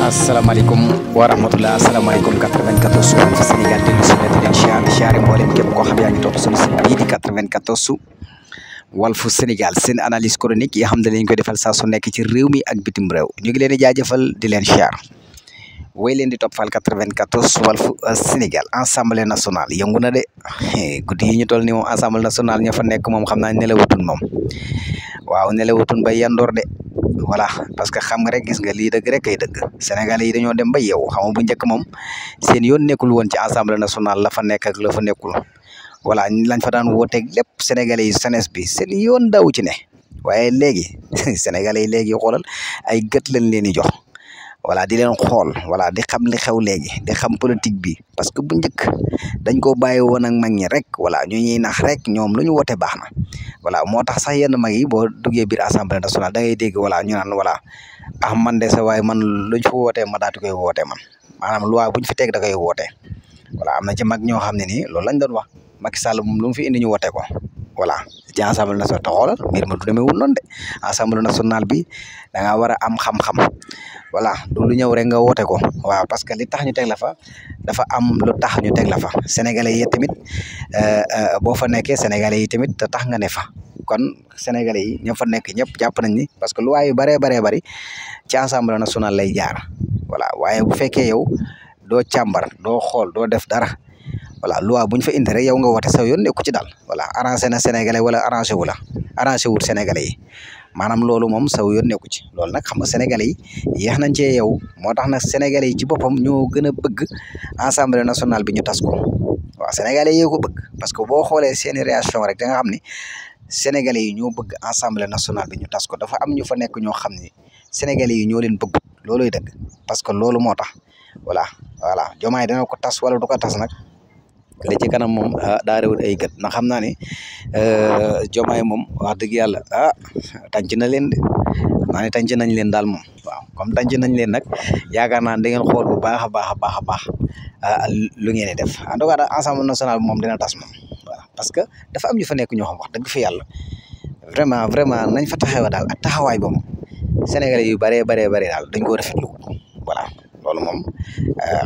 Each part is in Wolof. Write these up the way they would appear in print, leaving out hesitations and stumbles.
asalaamaaleykum wa rahmatulah asalaamaaleykum 94 Walf Sénégal dellu si na di leen siyaare mboolem képp koo xam yaa ngi topp suñu site bii di 94 Walf Sénégal seen analyse chronique yi xam ne lañ koy defal saa su nekk ci réew mi ak bitim réew ñu ngi leen di jaajëfal di leen siyaar way leen di toppal 94 Walf Sénégal assemblée nationale yëngu na de guddi yi ñu toll ni moom assemblée nationale ña fa nekk moom xam naa nelawutun moom waaw nelawutun ba yandoor de voilà parce que xam nga rek gis nga lii dëgg rek kay dëgg Sénégalais yi dañoo dem ba yeewu xam nga bu njëkk moom seen yoon nekkul woon ci assemblée nationale la fa nekk ak la fa nekkul voilà lañ fa daan wooteeg lépp Sénégalais yi jeunesse bi seen yoon daw ci ne waaye léegi Sénégalais yi léegi xoolal ay gët lañ leen di jox voilà di leen xool voilà di xam li xew léegi di xam politique bi parce que bu njëkk dañ ko bàyyi woon ak mag ñi rek voilà ñu ñuy nax rek ñoom lu ñu woote baax na voilà moo tax sax yenn mag yi boo duggee biir assemblée nationale da ngay dégg voilà ñu naan voilà ah man de sa waaye man luñ fa wootee ma daatu koy wootee man maanaam loi buñ fi teg da koy wootee voilà am na ci mag ñoo xam ne nii loolu lañ doon wax Macky Sall moom lu mu fi indi ñu wootee ko voilà ci assemblée nationale te xoolal mbir ma du demee wul noonu de assemblée nationale bi da ngaa war a am xam-xam voilà du lu ñëw rek nga woote ko waaw parce que li tax ñu teg la fa dafa am lu tax ñu teg la fa sénégalais yi tamit boo fa nekkee sénégalais yi tamit te tax nga ne fa kon sénégalais yi ñoo fa nekk ñëpp jàpp nañ ni parce que loi yu bëree bëri ci assemblée nationale lay jaar voilà waaye bu fekkee yow doo càmbar doo xool doo def dara voilà loi bu ñu fa indi rek yow nga woote sa yoon nekku ci daal voilà arrangé na sénégalais wala arrangé wu la arrangé wul sénégalais yi maanaam loolu moom saw yoon nekku ci loolu nag xam nga sénégalais yi yéex nañ cee yow moo tax nag sénégalais yi ci boppam ñoo gën a bëgg assemblée nationale bi ñu tas ko waaw sénégalais yi ko bëgg parce que boo xoolee seeni réaction rek da nga xam ni sénégalais yi ñoo bëgg assemblée nationale bi ñu tas ko dafa am ñu fa nekk ñoo xam ni sénégalais yi ñoo leen bëgg looloy dëgg parce que loolu moo tax voilà Diomaye dana ko tas wala du ko tas nag li ci kanam moom daa réwul ay gët ndax xam naa ne Diomaye moom wax dëgg yàlla tànc na leen de maa ne tànc nañ leen daal moom waaw comme tànc nañ leen nag yaakaar naa da ngeen xool bu baax a baax lu ngeen di def en tout cas daal assemblée nationale bi moom dina tas moom voilà parce que dafa am ñu fa nekk ñoo xam wax dëgg fi yàlla vraiment nañ fa taxawa daal ak taxawaay ba moom sénégalais yu bëree daal dañ ko rafetlu voilà loolu moom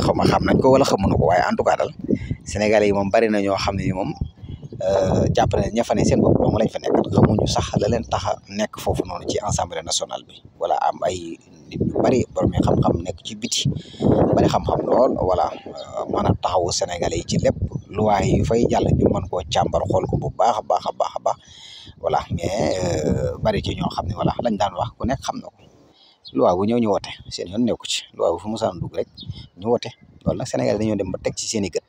xaw ma xam nañ ko wala xamuñu ko waaye en tout cas daal sénégalais yi moom bari na ñoo xam ne moom jàpp ne ña fa ne seen bopp dong lañ fa nekkal xamuñu sax la leen tax a nekk foofu noonu ci assemblée nationale bi wala am ay nit ñu bari borom xam-xam nekk ci biti bari xam-xam lool voilà mën a taxawu sénégalais yi ci lépp loi yi fay jàll ñu mën koo càmbar xool ko bu baax a baax voilà mais bari ci ñoo xam ne voilà lañ daan wax ku nekk xam na ko loi bu ñëw ñu woote seen yoon nekku ci loi bu fu musaan dugg rek ñu woote loolu nag sénégalais dañoo dem ba teg ci seen i gët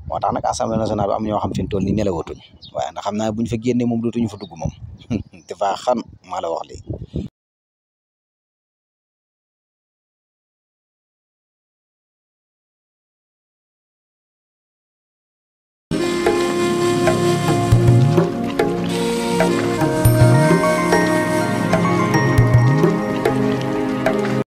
moo tax nag assemblée nationale bi am ñoo xam fi mu toll nii nelawatuñ waaye ndax xam naa bu ñu fa génnee moom dootuñu fa dugg moom dafa xam maa la wax léegi